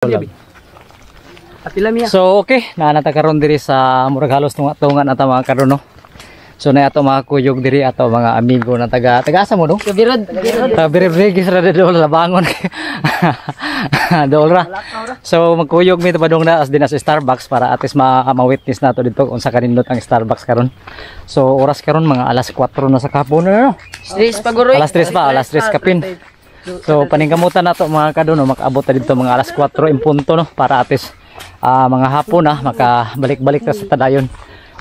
Apila miya. So okay, naa na ta karon diri sa murag halos tunga-tunga na ta, mga karon, no. So na ato mga kuyog diri, ato mga amigo na taga taga asa mo no? Kabirod. Taga Biribrigis ra dol, Labangon. Dol ra. So magkuyog mi padung na as din sa Starbucks para at least ma-witness nato dito unsa kanindot ang Starbucks karon. So oras karon mga alas 4 na sa kapon no. Stress paguroy. Alas 3 pa, alas 3 kapin. So paningkamutan nato, mga kadon, no, makaabot ta dito mga alas 4 impunto, no, para at least mga hapon na makabalik-balik ta sa tadayon.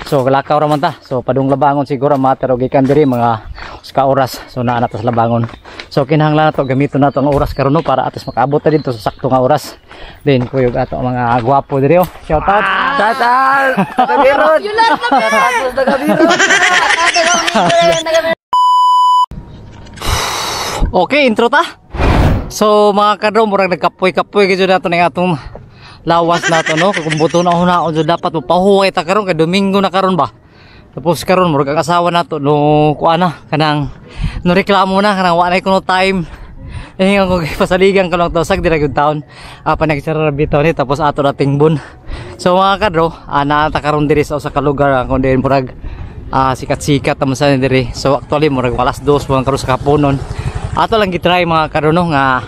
So lakaw ra man ta. So padung Labangon siguro matter og gikan diri mga usa ka oras. So naa na ta sa Labangon. So kinahanglan nato gamiton nato ang oras karon, no, para at least makaabot ta dito sa sakto nga oras. Then kuyog ato ang mga gwapo diri oh. Shout out. Shout out. Kabirod. Kabirod. Okay, intro ta. So mga kadro, murag nagkapoy-kapoy gyud nato ning atong lawas nato, no. Kung buto na hunaon jud dapat mopahuway ta karon kay Domingo na karon ba. Tapos karon murag ang asawa nato no kuan na kanang no reklamo na kanang wa na kuno time. Eh ang kung pasaligan ko lang to sag dira gyud taon. Pa nagsara bitaw ni tapos ato na tingbon. So mga kadro, naa ta karon diri sa usa ka lugar kung diin murag sikat-sikat naman sa diri. So actually murag alas 2 mga karon sa kaponon. Ato lang gitry, mga kadro, no, nga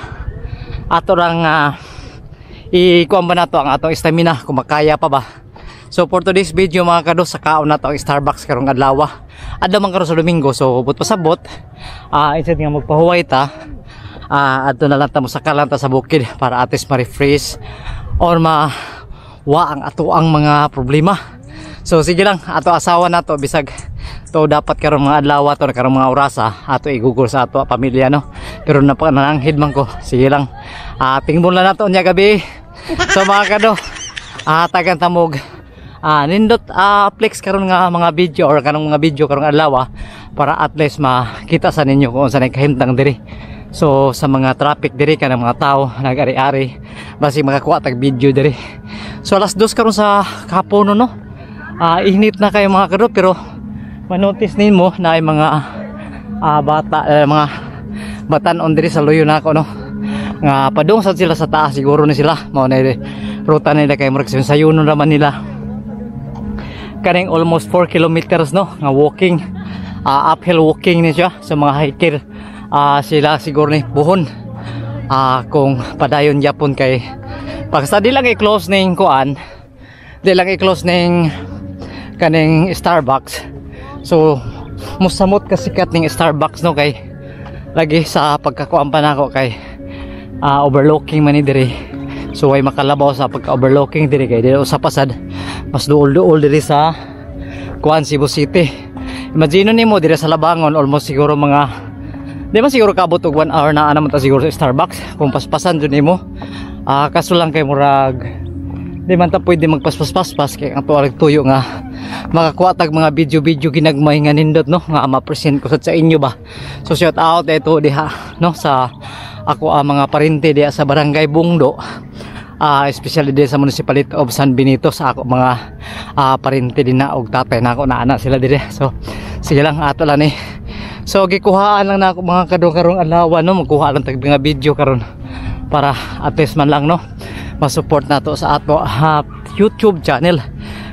ato lang ikuan ba nato ang atong stamina kung makaya pa ba. So for today's video, mga kado, sa kaon nato ang Starbucks karong adlaw. Adlaw man karon sa Domingo, so bot pasabot. Instead nga magpahuway ta, adto na lang ta, mosaka lang ta sa bukid para at least ma-refresh or ma wa ang ato ang mga problema. So sige lang, ato asawa nato bisag to dapat karon mga adlaw to karon mga orasa ato igugol sa ato pamilya, no. Pero napananghid man ko. Sige lang. Tingbon lang nato nya gabi. So mga kado, tagan tamog nindot flex karon nga mga video or kanong mga video karong adlaw para at least makita sa ninyo kung unsa nay kahimtang diri. So sa mga traffic diri kanang mga tao nag-ari-ari basi makakuha tag video diri. So alas 2 karon sa kapono, no. Init na kayo, mga kado, pero manotice nimo na ay mga bata, mga batan-on diri sa luyo nako, no, nga padung sad sila sa taas siguro ni sila mao na ruta nila kay murag sayunon raman nila kaning almost 4 kilometers, no, nga walking, uphill walking ni siya sa mga hiker. Sila siguro ni buhon kung padayon yapon kay pagsa di lang i-close ning kuan, di lang i-close ning kaning Starbucks. So musamot kasikat ning Starbucks, no, kay lagi sa pagkakuan pa nako kay overlooking man ni diri. So ay makalabaw sa pagka overlooking diri kay diri usa pasad mas duol-duol diri sa kuan, Cebu City. Imagine nimo diri sa Labangon, almost siguro mga di man siguro kaabot og 1 hour na naman ta siguro sa Starbucks kung paspasan jud nimo. Kaso lang kay murag di man ta pwede magpaspas-paspas kay ang tuwa tuyo nga makakuha tag mga video-video ginagmay nga nindot, no, nga ma-present ko sa inyo ba. So shout out ito diha, no, sa ako ang mga parente diha sa Barangay Bungdo, especially diha sa Municipality of San Benito, sa ako mga parente din na og tatay na ako na anak sila dire. So sige lang, ato lang ni. So gikuhaan lang na ako, mga kadong, karong adlaw, no, magkuha lang tag mga video karon para at least man lang, no, ma-support nato sa ato YouTube channel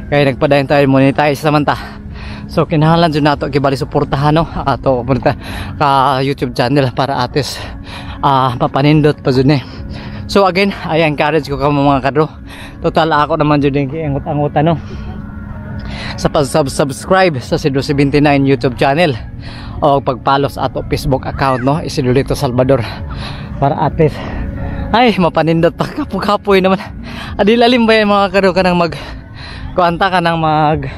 kay nagpadayon tayo, monetize naman ta. So kinahanglan jud nato kibali suportahan, no, ato punta ka YouTube channel para at least mapanindot pa jud ni. So again, I encourage ko kamo, mga kadro. Total ako naman jud yung giangot-angutan, no, sa pag-subscribe sa Isidro 79 YouTube channel o pag-follow sa ato Facebook account, no, Isidro Salvador, para at least ay mapanindot pa. Kapoy naman. Adilalim ba yan, mga kado, kanang mag kuanta ka nang mag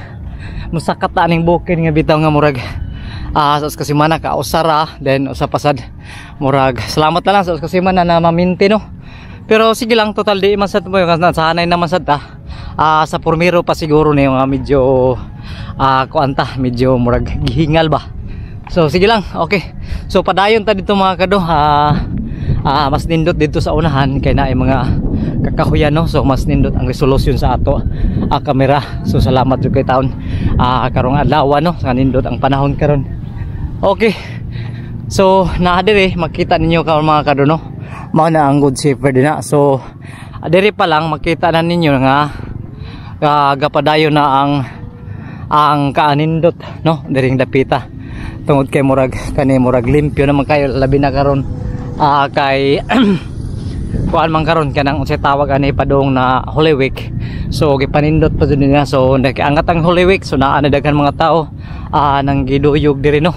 musakat ta aning bukid nga bitaw nga murag sa kasimana ka usara then usa pasad murag salamat na lang sa kasimana na maminti, no. Pero sige lang, total di man sad mo sanay naman sad ta. Sa Purmiro pa siguro ni mga medyo kuanta, medyo murag gihingal ba. So sige lang, okay. So padayon ta dito, mga kado. Mas nindot dito sa unahan kay naay mga kakahuyan, no. So mas nindot ang resolution sa ato kamera. So salamat jud kay taon karong adlaw, no, sa nindot ang panahon karon. Okay. So naa diri makita ninyo karon, mga kado, no. Mao na ang Good Shepherd na. So Diri pa lang makita na ninyo nga gapadayon na ang kaanindot, no, diring dapita, tungod kay murag kani murag limpyo naman kayo, labi na karon kay kuan man karon, kanang unsay tawag ani, padung na Holy Week. So gipanindot pa jud nila. So nag-angat ang Holy Week, so naa na daghan mga tao nang giduyog diri, no,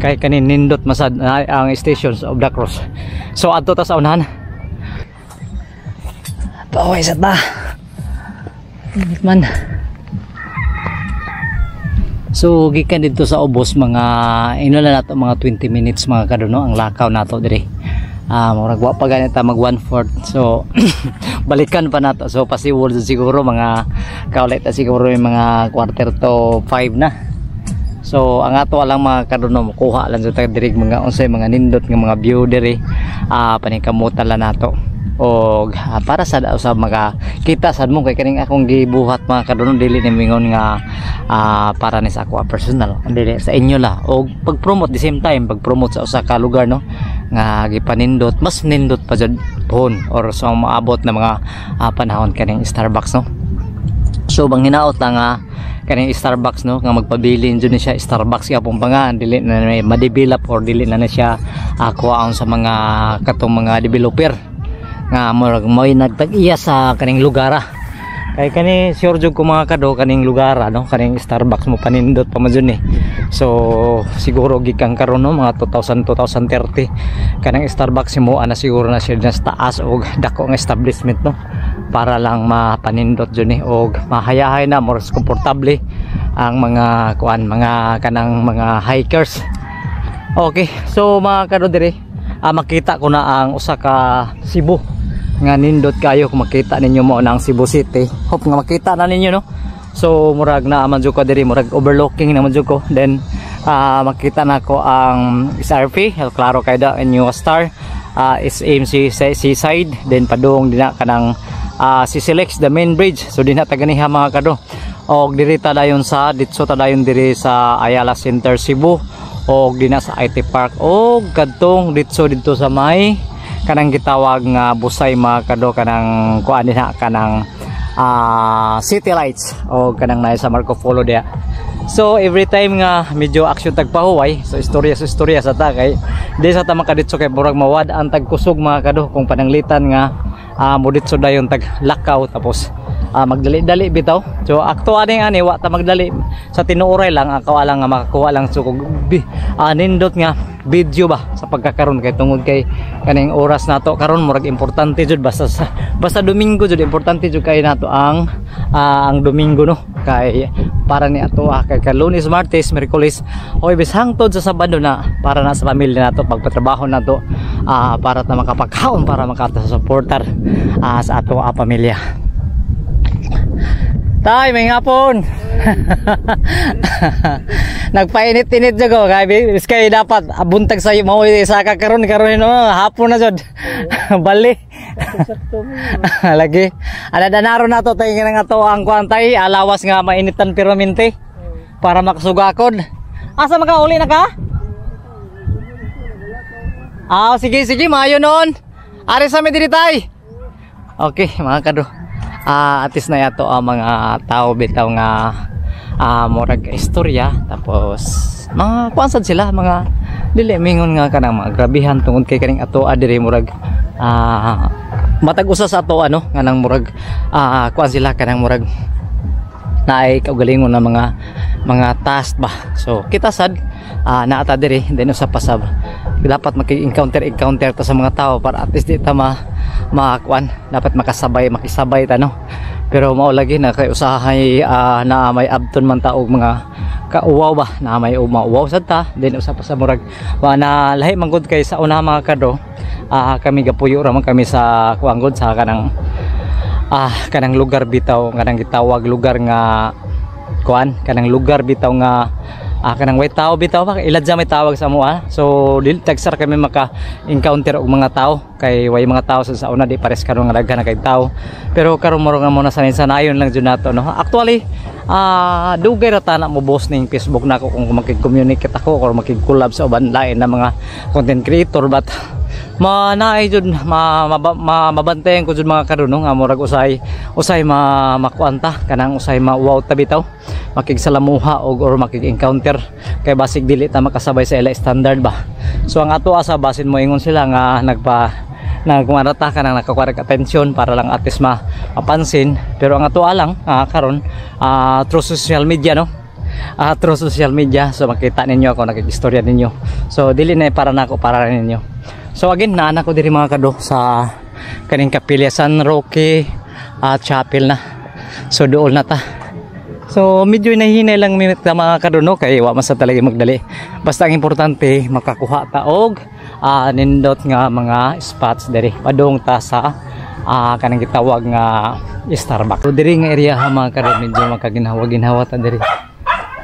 kay kani nindot masad ang Stations of the Cross. So adto ta sa unahan. Pahuway sa ta. Init man. So gikan dito sa ubos, mga ino na nato, mga 20 minutes, mga kaduno, ang lakaw nato diri. Murag wa pa ganit ta mag 1/4. So balikan pa nato. So pasiwol siguro mga kaulit ta siguro yung mga quarter to 5 na. So ang ato lang, mga kaduno, mukuha lang sa diri mga unsay mga nindot nga mga view diri. Paningkamutan lang nato og para sa usab makakita sad mo, kay kaning akong gibuhat, mga kaduno, dili ni mingon nga para ni sa ako personal, dili sa inyo la og pag-promote, the same time pag-promote sa usa ka lugar, no, nga gipanindot, mas nindot pa jud pohon or sa maabot na mga panahon kaning Starbucks, no. So bang hinaot lang nga kaning Starbucks, no, nga magpabilin jud ni siya Starbucks gyapon pa nga dili na na ma-develop or dili na na siya kuhaon sa mga katong mga developer nga murag mo'y nagtag-iya sa kaning lugar. Kay kani sure jud ko, mga kado, kaning lugar, no, kaning Starbucks mo panindot pa man jud ni. So siguro gikan karon, no, mga 2000 2030, kanang Starbucks mo ana siguro na siya na sa taas og dako nga establishment, no, para lang mapanindot jud ni og mahayahay na, more komportable ang mga kuan, mga kanang mga hikers. Okay, so mga kado, diri makita ko na ang usa ka Cebu nga nindot kayo. Kung makita ninyo, mo na ang Cebu City. Hope nga makita na ninyo, no. So murag na man jud ko diri, murag overlooking naman jud ko. Then makita na ko ang SRP, klaro kay da New Star, SMC Seaside, then padung dinha kanang CCLEX, the main bridge. So dinha ta ganiha, mga kado, og diri ta dayon sa ditso ta dayon diri sa Ayala Center Cebu og dinha sa IT Park og kadtong ditso didto sa may kanang gitawag nga Busay, mga kado, kanang kuan dinha, kanang City Lights o kanang naa sa Marco Polo diha. So every time nga medyo action tagpahuway, so istorya sa istorya sa ta, kay di sa ta makaditso kay murag mawad ang tagkusog, mga kado, kung pananglitan nga moditso dayon tag lakaw tapos magdali-dali bitaw. So akto ani ani wa ta magdali, sa tinuoray lang ako alang nga makakuha lang so kog nindot nga video ba sa pagkakaron, kay tungod kay kaning oras nato karon murag importante jud, basta sa, basta Domingo jud, importante jud kay nato ang Domingo, no, kay para ni ato kay ka Lunes, Martes, Miyerkules, Huwebes hangtod sa Sabado na para na sa pamilya nato, pagpatrabaho nato para ta makapagkaon, para makata sa supporter sa ato pamilya. Tay, may hapon. Nagpainit-init jud ko kay kay dapat buntag sa mao sa ka karon karon, no, hapon na jud. Bali. Lagi. Ana danaro na to tay nga to ang kuan tay, alawas nga mainitan permanente para makasugakod. Asa makauli na ka? Ah, sige sige, maayo noon. Ari sa mi diri, tay. Okay, mga kado. At least na yato ang mga tao bitaw nga murag istorya, tapos mga kuan sad sila, mga dili mingon nga kanang mga grabihan, tungod kay kaning ato diri murag matag usa sa ato ano nga nang murag kuan sila, kanang murag naay kaugalingon na mga task ba. So kita sad naata diri, then usa pa sab dapat maki-encounter encounter ta sa mga tao para at least di ta ma makakuan, dapat makasabay makisabay ta, no. Pero mao lagi na kay usahay na may abton man ta og mga kauwaw ba, na may umauwaw sad ta. Then usa pa sa murag wa na lahi man gud kay sa una, mga kado, kami gapuyo ra man kami sa kuan gud, sa kanang kanang lugar bitaw, kanang gitawag lugar nga kuan, kanang lugar bitaw nga kanang way tao bitaw ba, iladya may tawag sa amoa. So dili tagsar kami maka encounter og mga tao kay way mga tao sa una, di pares karon nga daghan na kay tao. Pero karon moro nga mo na sanayon lang jud nato, no. Actually dugay ra ta na mo boss ning Facebook nako kung makig-communicate ako or makig-collab sa uban lain na mga content creator, but Ma naay jud ma, ma, ma, mabantayan ko jud, mga kado, no, nga murag usay usay ma makuan ta, kanang usay ma wow ta bitaw makigsalamuha og or makig-encounter kay basig dili ta makasabay sa ila standard ba. So ang ato asa, basin mo ingon sila nga nagpa nagkuan ta, kanang nakakuha attention para lang at least ma mapansin. Pero ang ato lang karon, through social media, no, through social media, so makita ninyo ako, nakikistorya ninyo. So dili na para nako, para ninyo. So again, naana ko diri, mga kado, sa kaning kapilya San Roque Chapel na. So dool na ta. So medyo nahinay lang mi ta, mga kado, no, kay wa man sa talaga magdali. Basta ang importante makakuha ta og nindot nga mga spots diri padung ta sa kanang gitawag nga Starbucks. So diri nga area ha, mga kado, medyo makaginhawa-ginhawa ta diri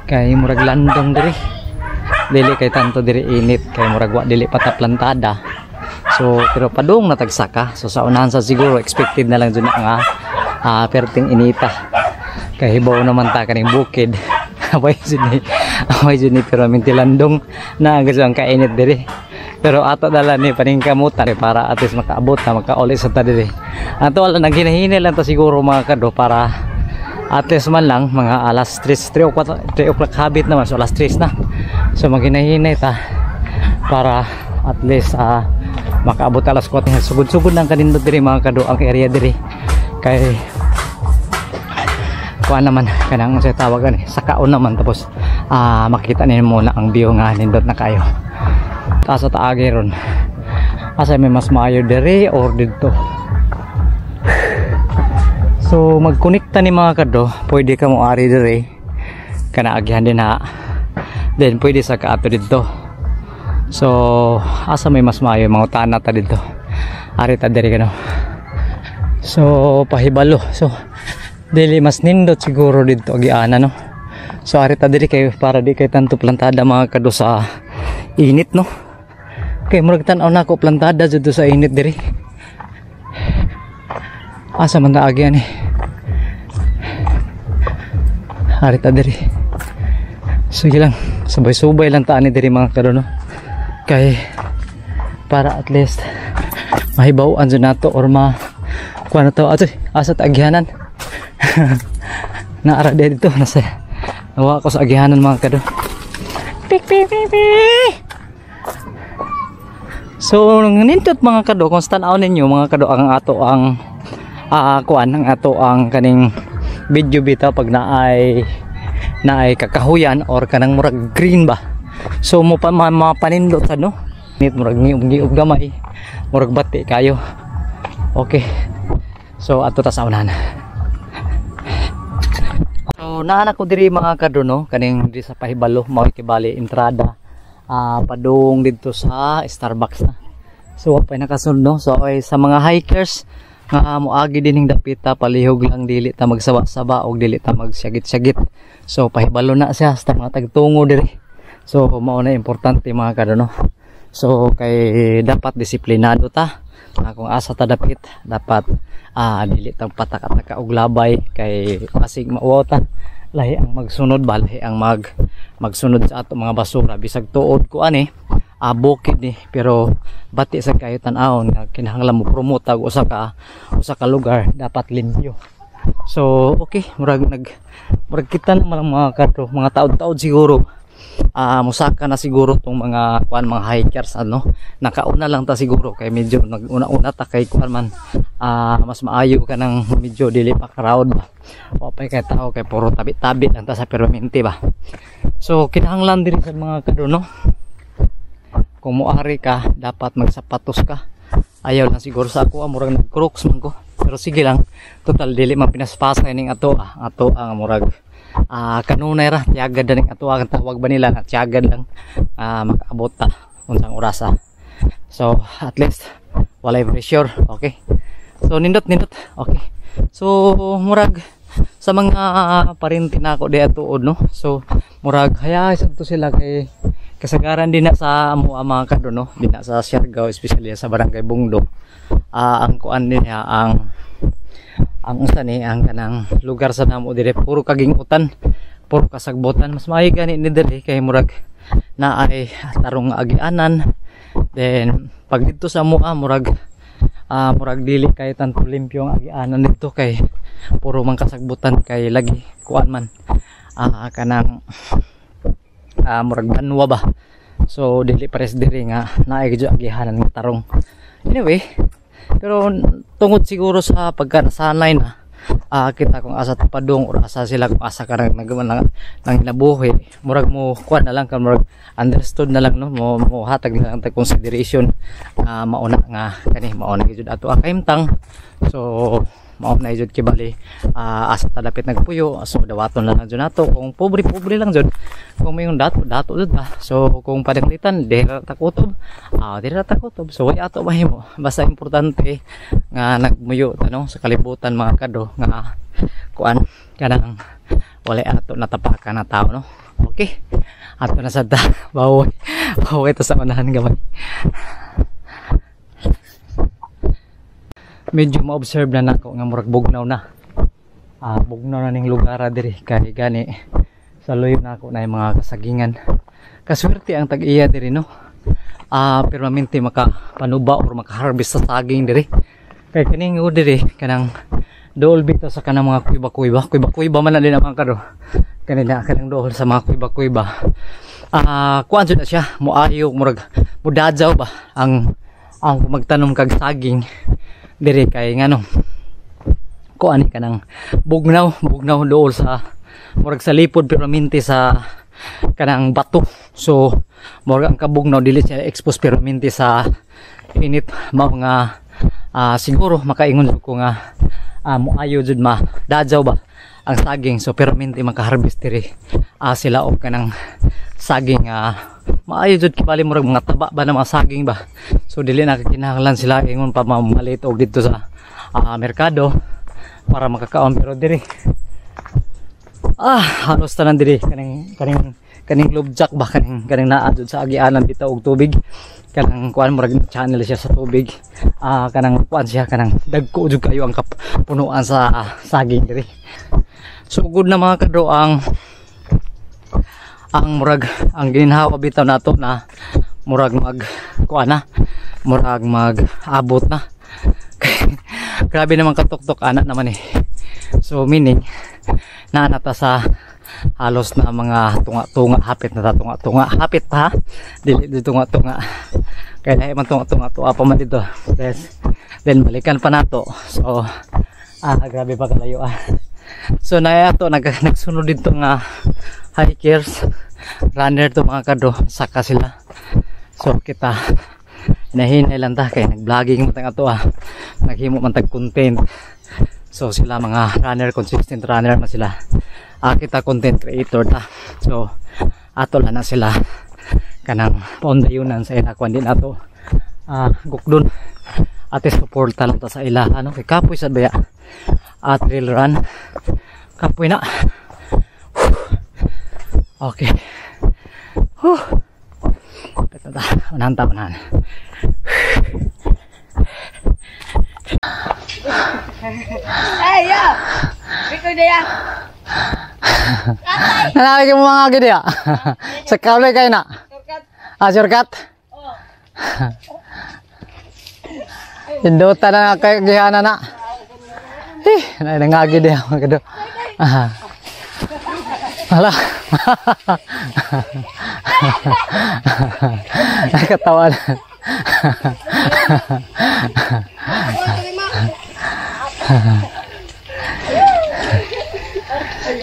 kay murag landong diri, dili kay tanto diri init kay murag wa dili pa ta plantada. So pero padung na tagsaka. So sa unahan sa siguro expected na lang jud na nga perting inita kay hibaw naman ta kaning bukid. Away jud ni, away jud ni, pero minti landong na gusto ang kainit diri. Pero ato dala ni paningkamutan para at least makaabot na makauli sa ta diri. Ato wala naghinahina lang ta siguro, mga kado, para at least man lang mga alas 3, 3 o'clock, 3 o'clock habit naman. So alas 3 na, so maghinahinay ta para at least makaabot alas 4. Sugod-sugod lang kanindot diri, mga kado, ang area diri kay kuan naman, kanang sa tawagan eh, sa kaon naman. Tapos makita ninyo muna ang view nga nindot na kayo. Asa taagi ron? Asa may mas maayo, diri or didto? So magkonekta ni, mga kado, pwede ka mo ari diri, kana agihan din ha, then pwede sa kaato didto. So asa may mas maayo? Mga tana ta didto, ari ta diri kano. So pahibalo. So dili mas nindot siguro didto agiana, no? So ari ta diri kay para di kay tanto plantada, mga kado, sa init, no, kay murag tan-aw nako plantada jud sa init diri. Asa man ta agian eh? Ari ta diri. Sige lang, sabay-subay lang ta ani diri, mga kado, no, kay para at least mahibaw-an jud nato or ma kuha na to. Atoy, asa ta agihanan? Naara dito nasa nawa ko sa agihanan, mga kado. Pik pik pik pik. So nindot, mga kado, kung sa tan-aw ninyo, mga kado, ang ato ang kuan, ang ato ang kaning video bitaw pag naay naay kakahuyan or kanang murag green ba. So mo pa mapanindot sa, no, nit murag ngiob-ngiob gamay, murag bati kayo. Okay, so ato ta sa unahan. So naa ko diri, mga kado, no, kaning di sa pahibalo, mao kibali entrada padung didto sa Starbucks na. So wa pa nakasunod, no. So ay sa mga hikers nga moagi dining dapita, palihog lang dili ta magsawa-saba og dili ta magsyagit-syagit. So pahibalo na siya sa mga tagtungo diri. So mao na importante, mga kado, no. So kay dapat disiplinado ta nga kung asa ta dapit, dapat dili ta pataka-taka og labay kay basig mauwaw ta. Lahi ang magsunod ba, lahi ang magsunod sa ato mga basura. Bisag tuod ko ani bukid ni, pero bati sa kayo tan-awon nga kinahanglan mo promote og usa ka lugar, dapat limpyo. So okay, murag nag murag kita naman ang mga kadto, mga taod-taod siguro musaka na siguro tong mga kuan, mga hikers, ano. Nakauna lang ta siguro kay medyo naguna-una ta kay kuan man, mas maayo ka ng medyo dili pa crowd ba, wa pa kay tao kay puro tabi-tabi lang ta sa permanente ba. So kinahanglan diri sa mga kado, no, kung moari ka dapat magsapatos ka. Ayaw lang siguro sa ako, murag nag Crocs man ko, pero sige lang, total dili man pinaspasay ning ato ato ang murag kanunay ra, tiyagad na ning ato, ang tawag ba nila na tiyagad lang makaabot ta unsang orasa. So at least walay pressure. Okay, so nindot nindot. Okay, so murag sa mga parinti na ako di atuod, no, so murag hayay sad to sila kay kasagaran din na sa amo ang mga kado, no, din na sa Siargao, especially sa Barangay Bungdo. Ang kuan niya, ang unsa ni, ang kanang lugar sa namo dire puro kagingutan, puro kasagbutan. Mas maayo gani ni diri kay murag na ay tarong nga agianan. Then pag dito sa mua, murag murag dili kay tanto limpyo ang agianan dito kay puro man kasagbutan kay lagi kuan man, kanang murag banwa ba. So dili pares diri nga naay gyud agihanan nga tarong. Anyway, pero tungod siguro sa pagka nasanay na kita kung asa tapadong or asa sila kung asa ka nang nang, nang nabuhi, murag mo kuan na lang ka, murag understood na lang, no, mo hatag na lang tag consideration mauna nga kani mauna gyud ato ang kahimtang. So mao na jud kibali asa ta dapit nagpuyo, so dawaton na lang jud nato. Kung pobre, pobre lang jud. Kung may yung dato, dato jud ba. So kung padanglitan dira ta kutob, dira ta kutob. So way ato mahimo, basta importante nga nagmuyo ta, no, sa kalibutan, mga kado, nga kuan kanang wala ato natapakan na tao, no. Okay, ato na sad ta. Baway baway ta sa unahan gamay. Medyo ma-observe na nako nga murag bugnaw na, bugnaw na ning lugar diri kay gani sa luyo nako na yung mga kasagingan. Kaswerte ang tag-iya diri, no, permanente makapanuba or makaharvest sa saging diri kay kaning diri kanang dool bitaw sa kanang mga kuiba-kuiba, kuiba-kuiba man na din ang mga kado kanina, kanang dool sa mga kuiba-kuiba, kuan jud na siya moayo, murag mudadyaw ba ang magtanom kag saging diri kay ngano kuan ni kanang bugnaw, bugnaw dool sa murag sa lipod permanente sa kanang bato. So murag ang kabugnaw dili siya expose permanente sa init, mao nga siguro makaingon jud ko nga moayo jud ma dadyaw ba ang saging. So permanente makaharvest diri sila og kanang saging, maayo jud kibali murag mga taba ba ng mga saging ba. So dili na kinahanglan sila ingon pa mamalit og didto sa merkado para makakaon. Pero diri halos tanan diri kaning kaning kaning lubjak ba, kaning kaning naa jud sa agianan bitaw og tubig, kanang kuan murag channel siya sa tubig, kanang kuan siya kanang dagko jud kayo ang kapunuan sa saging diri. So good na, mga kadro, ang murag ang gininhawa bitaw nato na murag mag kuan na, murag mag abot na. Grabe naman katuktok ana naman eh. So meaning naa na ta sa halos na mga tunga-tunga, hapit na ta tunga-tunga, hapit pa ha, dili di tunga-tunga kaya lahi man tunga-tunga, tuwa pa man dito. Then balikan pa nato. So grabe pa kalayo ah. So na ato nagsunod dito nga hikers, runner to, mga kado, saka sila. So kita hinahinay lang ta kay nag-vlogging man tang ato ah, naghimo man tag content. So sila mga runner, consistent runner man sila. Kita content creator ta. So ato lang na sila kanang paundayunan sa ila kuan din ato gukdon ate, suporta lang ta sa ila ano kay kapoy sad baya at trail run, kapoy na. Okay. Whew. Ito ta, unahan ta, unahan. Ay, ya. Biko na ya. Nanawag mo mga gidi ah. Sa kable kayo na. Shortcut. Ah, shortcut. Oh. Indota na kay gihana na. Eh, nangagi di mga kado. Ah. Hala. Nakatawa na.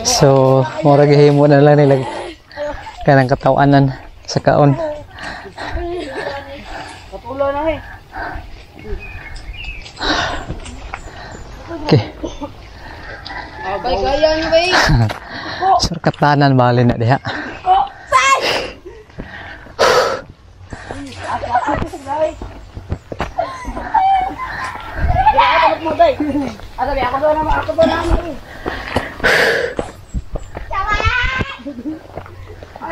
So, mura gihimo na lang nila kanang katawanan sa kaon. Katulo na eh. Okay. Bay kaya ni bay. Surkatanan bali na diha.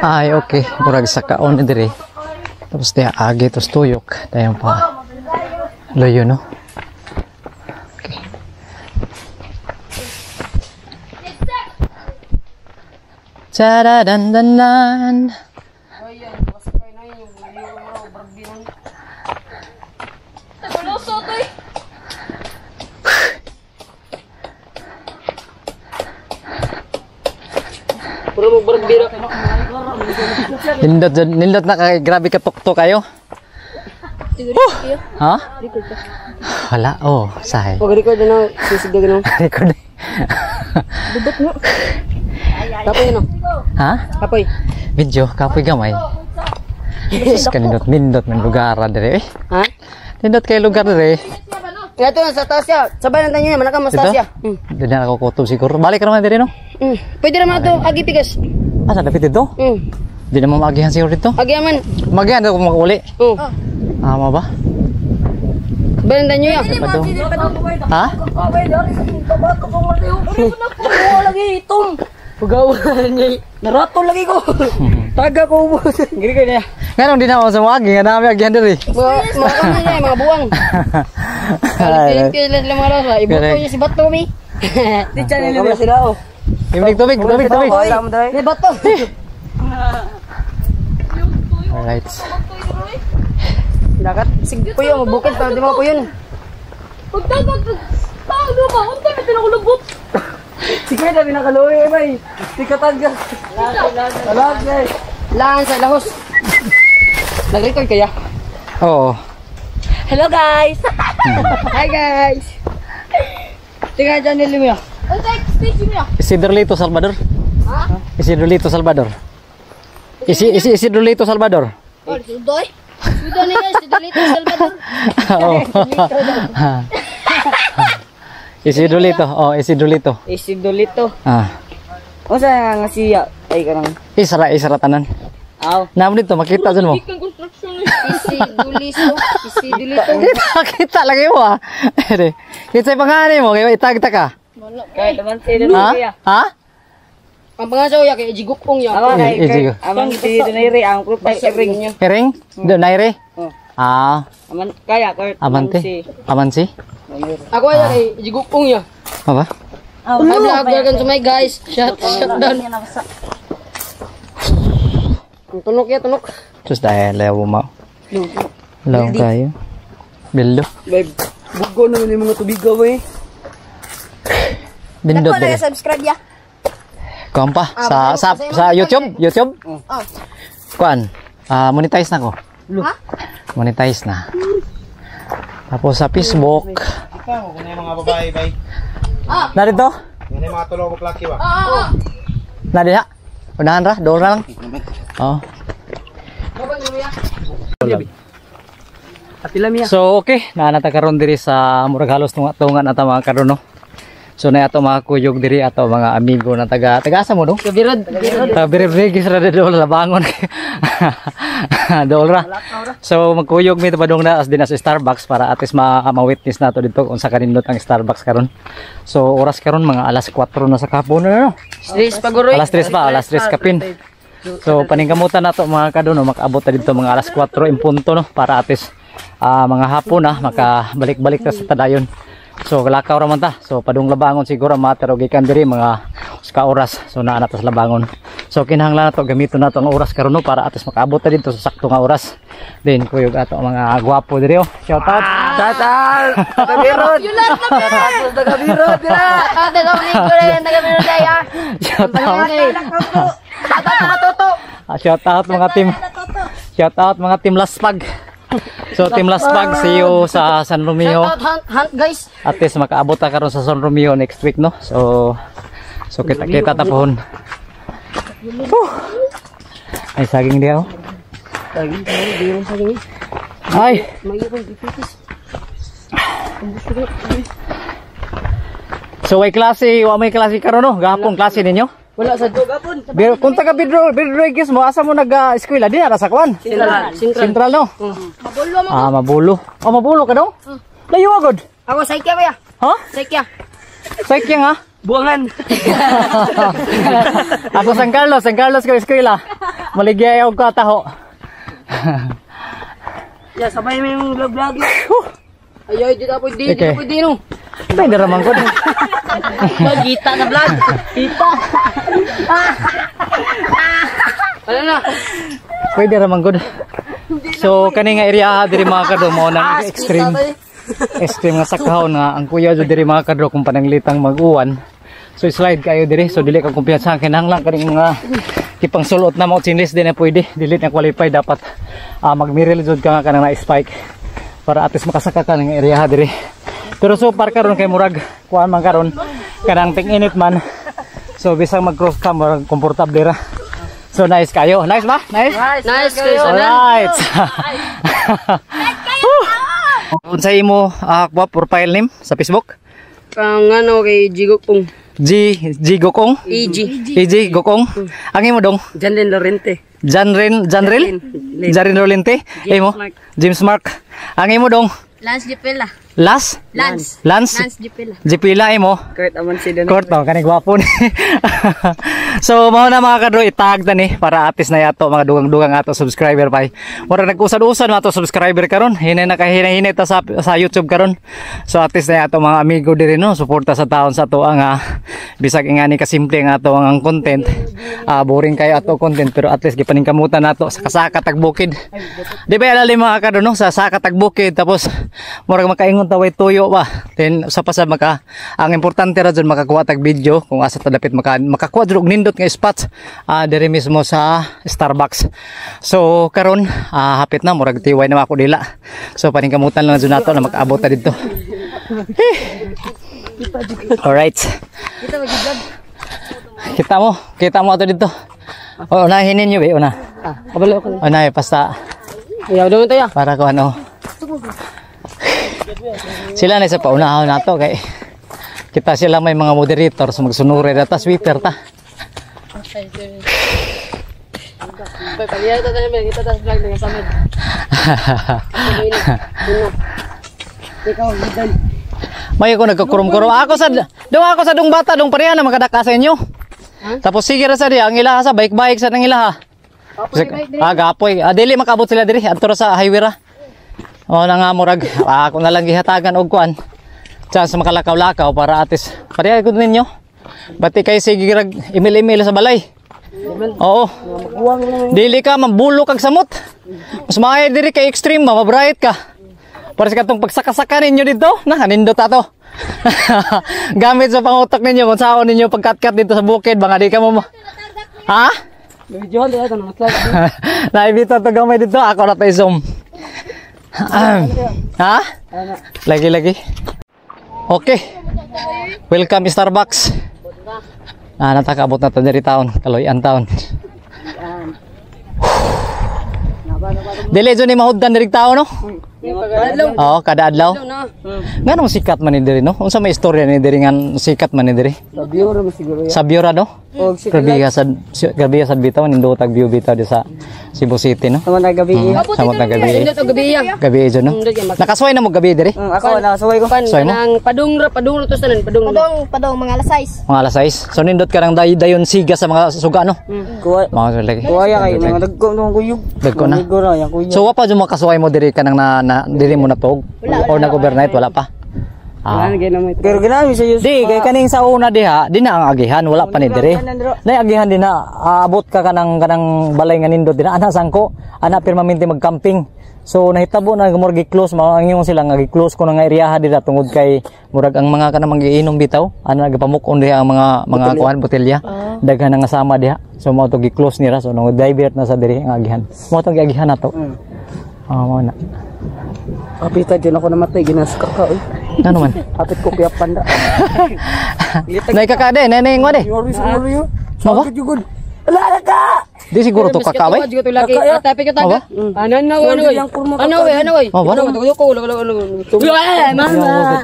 Ay, okay. Murag sa kaon diri. Tapos diha agi tapos tuyok. Dayon pa. Luyo, no? Okay. Taradandanan. Puro mo barag bira. Nindot jud, nindot na kay grabe ka tuktok kayo. Ha? Wala, oh, sahay. Pag record na sisig na. Record. Dudot mo. Kapoy no. Ha? Kapoy. Video, kapoy gamay. Sus, kanindot, nindot man lugar dire eh. Ha? Nindot kay lugar dire. Ito sa taas ya. Sabay lang tayo manaka mas Dito? taas ya. Mm. Doon na ako kutob siguro. Balik ka naman dire no? Pwede naman ito agi pigas. Ah, sa dapit dito? Mm. Di naman maagihan siguro dito. Agi man. Magihan ako makuli. Oh. Ah, mo ba? Sabay lang tayo ya. Pa daw. Ha? Pugawan niya. Narato lagi ko. Taga ko ubos. Giri ko niya. Nganong di na ako sa maagi, nga nami agihan dire. Mga ano niya, mga buwang. Kalit-kalit lang mga rasa. Ibuto niya si Bato mi. Di channel niya sila oh. Imig tubig, tubig, tubig. May bato. Alright. Dagat sig puyo mabukid pa di mo puyon. Pagdagat, tago ba? Unta mi tinakulubot. Sige na pinakaluoy bay. Di ka tagga. Alag guys. Laan sa lahos. Nag-record kaya? Oo. Hello guys. Hi guys. Tingnan channel mo ya. Unta stage niya. Isidro Lito Salvador. Ha? Isidro Lito Salvador. Isi isi Isidro Lito Salvador. Oh, sudoy. Sudoy niya, Isidro Lito Salvador. Oo. Isidro Lito. Oh, Isidro Lito. Isidolito. Ah. Unsa nga siya? Ay kanang. Isra isra tanan. Aw. Namo dito makita dun mo. Gikan construction ni Isidolito. Isidolito. Kita kita lagi mo ah. Ere. Kita pangani mo kay itagta ka. Wala. Kay taman sila Ha? Ha? Ang pangasaw ya kay Jigukong ya. Eh, eh, Amang si Donaire ang group ay ring. Kering? Donaire? Oh. Ah, Aman kaya ko amante. Amansi? Ako ay kay Jigukong ya. Apa? Hi vlog, welcome to my guys. Shut shut down. Ang tunok ya, tunok. Terus dahil layaw mo. Law kayo. Bildo. Babe, bugo naman yung mga tubig eh. Bindot dire. Subscribe ya. Kuan pa sa sa sa YouTube, YouTube. Oh. Kuan. Ah, monetize na ko. Ha? Monetize na. Tapos sa Facebook. Ikaw, kung yung mga babae, bay. Na dito? Yan yung mga tulog laki ba? Na diha. Unahan ra, doon ra lang. Oh. Apila miya. So okay, naa na ta karon diri sa murag halos tunga-tunga na ta mga karon no. So na ato mga kuyog diri ato mga amigo na taga taga asa mo no? Kabirad. Ta biri ra dool labangon. Dool ra. So magkuyog mi padung na as din sa Starbucks para at least ma-witness nato dito kung sa kanindot ang Starbucks karon. So oras karon mga alas 4 na sa kahapon na no. Stress paguroy. Alas 3 pa, alas 3 kapin. So paningkamutan nato mga kadono makaabot ta dito mga alas 4 in punto no para at least mga hapon na makabalik-balik ta sa tadayon. So lakaw ra man ta. So padung labangon siguro matero gikan diri mga usa ka oras. So naa na ta sa labangon. So kinahanglan nato gamiton nato ang oras karon no para at least makaabot ta dito sa sakto nga oras. Then kuyog ato ang mga gwapo diri oh. Shout out. Shout out. Kabirod. Tapos na kabirod dira. Ate sa ulit ko rin, taga-birod ya. Shout out. Ata matuto. Shout out mga team. Shout out mga team Laspag. So team Laspag, see you sa San Romeo. Shout out hunt, hunt guys. At least makaabot ta karon sa San Romeo next week no. So so kita-kita ta pohon. Whew. Ay saging diha oh. Saging, saging, saging. Ay, May akong dipitis. so way klase, wa may klase karon no. Gahapon klase ninyo. Wala sa gapon. Pero kung taga Pedro, Pedro Rodriguez mo asa mo nag-eskwela di ara sa kwan? Central. Central. Central no. Mabulo mo. Ah, mabulo. Oh, mabulo ka daw? Layo agad. Ako saikya ba ya? Ha? Saikya. Saykya nga. Buangan. Ako San Carlos, San Carlos ko eskwela. Maligya og kataho. Ya, sabay mo yung vlog-vlog. Ay, ay, di na pwede, di Okay. na pwede no. Ay, daraman ko. Magita na vlog. Kita. Wala na. Pwede raman gud. So kani nga area diri mga kadro mo nang extreme extreme nga sakahon nga ang kuya jud diri mga kadro kung pananglitang mag-uwan. So slide kayo diri, so dili ka kumpiyansa, kinahanglan kaning mga kipang sulot na mo chinlis din na pwede, dili na qualify, dapat magmiril jud ka nga kanang na spike para at least makasaka ka ng area diri. Pero so far karon kay murag kuan man karon, kanang ting-init man. So bisag mag-cross ka, murag komportable ra. So nice kayo. Nice ba? Nice? Nice kayo. Alright. Unsa imo kuha profile name sa Facebook? Ang ano kay Jigo Pong. G G Gokong? EG. EG Gokong. Ang imo dong? Janlin Lorente. Janren Janril? Jarin Rolente? Imo? Mark. James Mark. Ang imo dong? Lance Jipela. Las? Lance. Lance? Lance Jipela. Jipila imo? Kurt aman si Don. Kurt no, kani gwapo ni. So mao na mga kadro, itag na ni para atis na yato mga dugang-dugang ato subscriber pa. Mura nag-usad-usad mga ato subscriber karon. Hinay na kahinay-hinay ta sa YouTube karon. So atis na yato mga amigo diri no, suporta sa taon sa ato ang bisag ingani ka simple ang ato ang content. Boring kayo ato content pero at least gipaningkamutan nato sa kasaka tag bukid. Di ba alali mga kadro no, sa saka tag bukid tapos murag makaingon ta way tuyo ba. Then sa pa sa maka ang importante ra jud makakuha tag video kung asa ta dapit makakuha jud og nindot nga spots diri mismo sa Starbucks. So karon hapit na murag tiway na ako dila. So paningkamutan lang jud nato na makaabot ta didto. Alright. Kita mo ato dito. O, unahin ninyo be, una. Kabalo ko. Unahin, basta Ayaw doon tayo. para ko ano. Sila na sa paunahon nato kay kita sila may mga moderator so magsunuri na ta sweeper ta. Bay, paliya ta tayo, kita ta sa vlog ng samad. Ikaw, gidan. May ako nagkakurum-kurum. Ako sa dong ako sa dong bata dong pareha na makadaka sa inyo. Tapos sige ra sa di ang ilaha sa bike-bike sa nang ilaha. Gapoy. Dili makabot sila diri adto ra sa highway ra. O na nga murag ako na lang gihatagan og kuan. Chance makalakaw-lakaw para atis. Pareha ko ninyo. Bati kay sige rag email-email sa balay. Oo. Dili ka mabulok kag samot. Mas maayo diri kay extreme ma, mabright ka. Para sa katong pagsakasaka ninyo dito, na nindot ato. Gamit sa pangutak ninyo kung saan ninyo pagkatkat dito sa bukid, baka di ka mo Ha? Video tayo ito mga slide. Naibita to gamay dito, ako na tayo zoom. Ha? Lagi lagi. Okay. Welcome Starbucks. Natakabot na to diri town, Kaloyan town. Dili jud ni mahuddan diri tao no? Oo, kada adlaw. Nganong sikat man ni diri no? Unsa may istorya ni diri nga sikat man ni diri? Sa view ra siguro. Sa view ra no? Grabe sa bitaw nindotag view bitaw di sa Cebu City no? Sama na gabi. Samot na gabi. Nindot og gabi ya. Gabi jud no? Nakasuway na mo gabi diri? Ako nakasuway ko. Pan Suway mo? kanang padung ra to tanan padung. Padong, padong, mga alas 6. Mga alas 6. So nindot ka nang dayon siga sa mga suga no? Kuha. Mga lagi. Kuha kay mga dagko nung kuyog. Dagko na. Dagko ra yang kuyog. So wa pa jud makasuway mo diri ka nang na diri mo natog or nag-overnight wala pa? Pero ginami sa Di kay kaning sa una diha, di na ang agihan, wala pa ni diri. Nay agihan di na aabot ka kanang kanang balay nga nindot di na ana sangko, ana permanente magcamping. So nahitabo na murag gi-close mao ang ingon sila nga gi-close ko na nga eriyaha dira tungod kay murag ang mga kanang magiinom bitaw, ana nagpamuk-on diha ang mga kuan botelya. Daghan na nga sama diha. So mao to gi-close nira, so nang divert na sa diri ang agihan. Mao tong giagihan nato. Mao na. Kapita dyan ako namatay, ginasuka ka oy. Ano man? Kapit ko kuya panda. Nay kakade, nay nay ngwa de. Mao ba? Ala ka. Di siguro to kakaway. Tapi ka Mao ba? Ano na ano oy. Ano oy, ano oy. Mao ba? Ay, mama.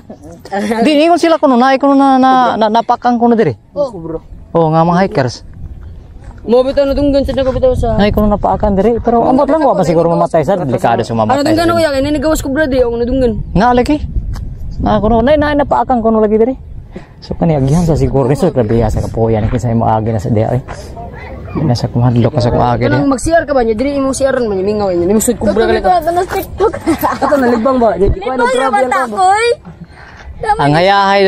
Di ingon sila kuno naay kuno na napakang kuno diri. Oh, nga mga hikers. Mo bitaw na dunggan sa nagabitaw sa. Nay kuno napaakan diri pero ambot lang wa pa siguro mamatay sa delikado sa Ano mamatay. dunggan oy, kay nagawas ko brad eh, ang nadunggan. Nga lagi. Na kuno nay nay napaakan kuno lagi diri. So kani agihan sa siguro ni so grabe sa kapoyan kinsa mo agi na sa diha eh. Nasa kumahadlok ka sa kuagi diha. Kanang mag-CR ka ba niya? Dili imong CR man niya mingaw niya. Nimsud ko brad Ito, ito, ito, TikTok. Ato nalibang ba? Di ko ano Libang grabe naman ang tao. takoy. Ang hayahay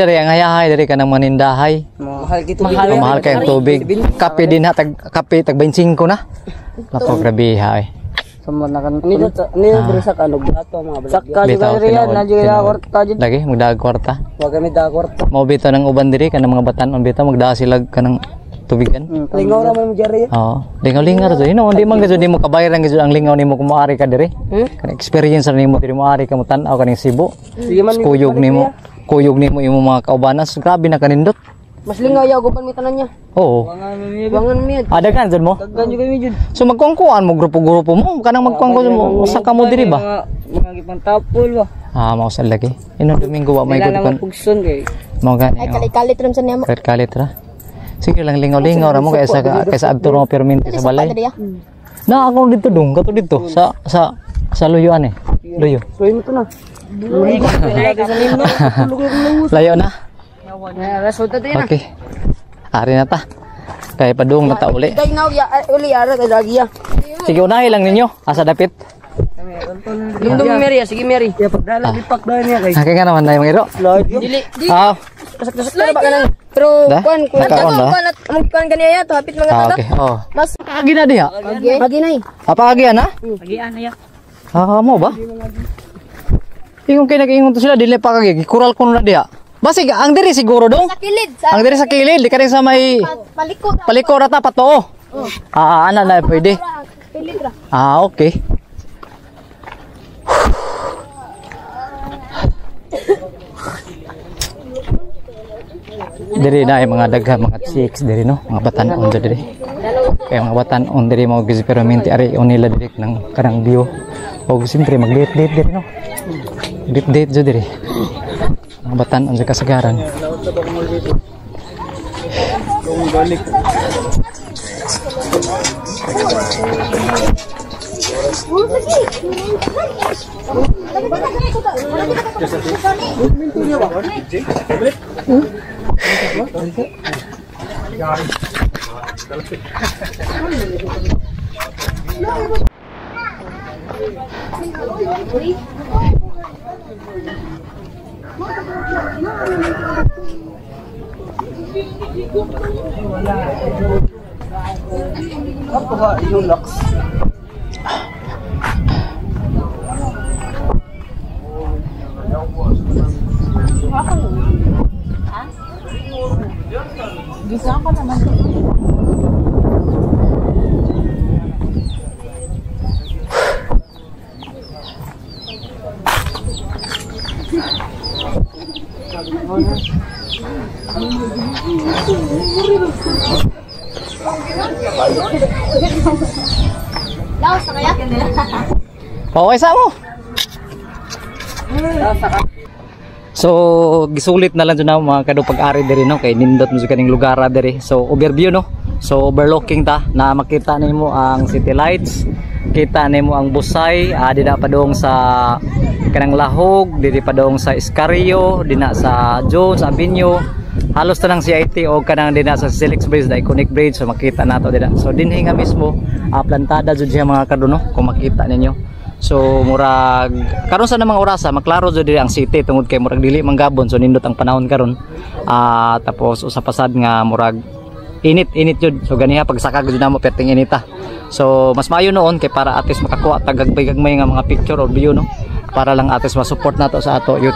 diri kanang manindahay. Mahal kito. Mahal, mahal kayong tubig. Kape din ha, tag, kape, tag 25 na. Nako, grabe ha eh. Ni diri sa kanog ato mga balag. Sakka jud diri na jud kwarta jud. Lagi magdaag kwarta. Wa kami da kwarta. Mao bitaw ng uban diri kanang mga batan-on bitaw magdaa sila kanang tubigan. Lingaw ra man mo diri. Oo. Lingaw-lingaw ra jud. Ino di man gud di mo kabayaran gud ang lingaw nimo kung moari ka diri. Kanang experience ra nimo diri moari ka mo tan-aw kaning Cebu. Sige man Kuyog nimo, kuyog nimo imong mga kaubanas. Grabe na kanindot. Mas lingaw yaw guban mi tanan niya. Oo. Bangan mi. Adagan jud mo. Daghan jud kami jud. So magkuangkuan mo grupo-grupo mo kanang magkuangkuan mo usa ka mo diri ba? Mga gipantapol ba. Ah, mao sa lagi. Ino Domingo wa may good kon. Pugson kay. Mao gani. Ay kalit-kalit ram sa niya mo. Kalit ra. Sige lang lingaw-lingaw ra mo kaysa kaysa adto ra mo perminti sa balay. Na ako dito dong, kato dito sa sa sa luyuan eh. Luyo. Suy mo to na. Layo na. Resulta din. Okay. Ari na ta. Kaya padung na ta uli. Kay now ya uli ara kay lagi ya. Sige unahi lang ninyo. Asa dapit. Lundong Mary, sige Mary. Ya pagdala gipak daw niya kay. Okay ka naman na yung iro. Dili. Ah, Kasak-kasak ba kanang. Pero Da? kuan kuan Nakaon ba? kuan at among kuan ganiya to hapit mga ah, tada. okay. Oh. Mas Agi na diha. Maginay. Apa agian ha? Agian ya. Ah, mo ba? Ingon kay nag-ingon to sila dili pa kagi gikural ko na diha. Basig ang diri siguro dong. sa kilid sa Ang diri sa kilid, di ka rin sa may paliko. paliko ra ta patoo. Ah, ana na pwede. Kilid ra. Ah, okay. Diri na ay mga daghan mga chicks diri no, mga batan-on diri. Kaya mga batan-on diri mo gis pero minti ari nila diri ng kanang view. Og siyempre mag-date-date diri no. Date-date jud diri. Mga batan-on sa kasagaran. Laos na kaya? Okay sa mo. So gisulit na lang jud na mga kado pag-ari diri no kay nindot mo sa kaning lugar diri. So overview no. So overlooking ta na makita nimo ang city lights, kita nimo ang Busay, dina padung sa kanang Lahog, diri padung sa Escario, dina sa Jones Avenue, halos tanang CIT o kanang dina sa Silix Bridge, the iconic bridge, so makita nato dina. So dinhi nga mismo plantada jud siya mga kado no kung makita ninyo. So murag karon sa namang orasa maklaro jud diri ang city tungod kay murag dili manggabon, so nindot ang panahon karon. Tapos usa pasad nga murag init jud. So ganiha pagsaka jud namo perting inita. So mas maayo noon kay para at least makakuha tagagbay-gagmay nga mga picture or view no, para lang at least ma-support nato sa ato YouTube.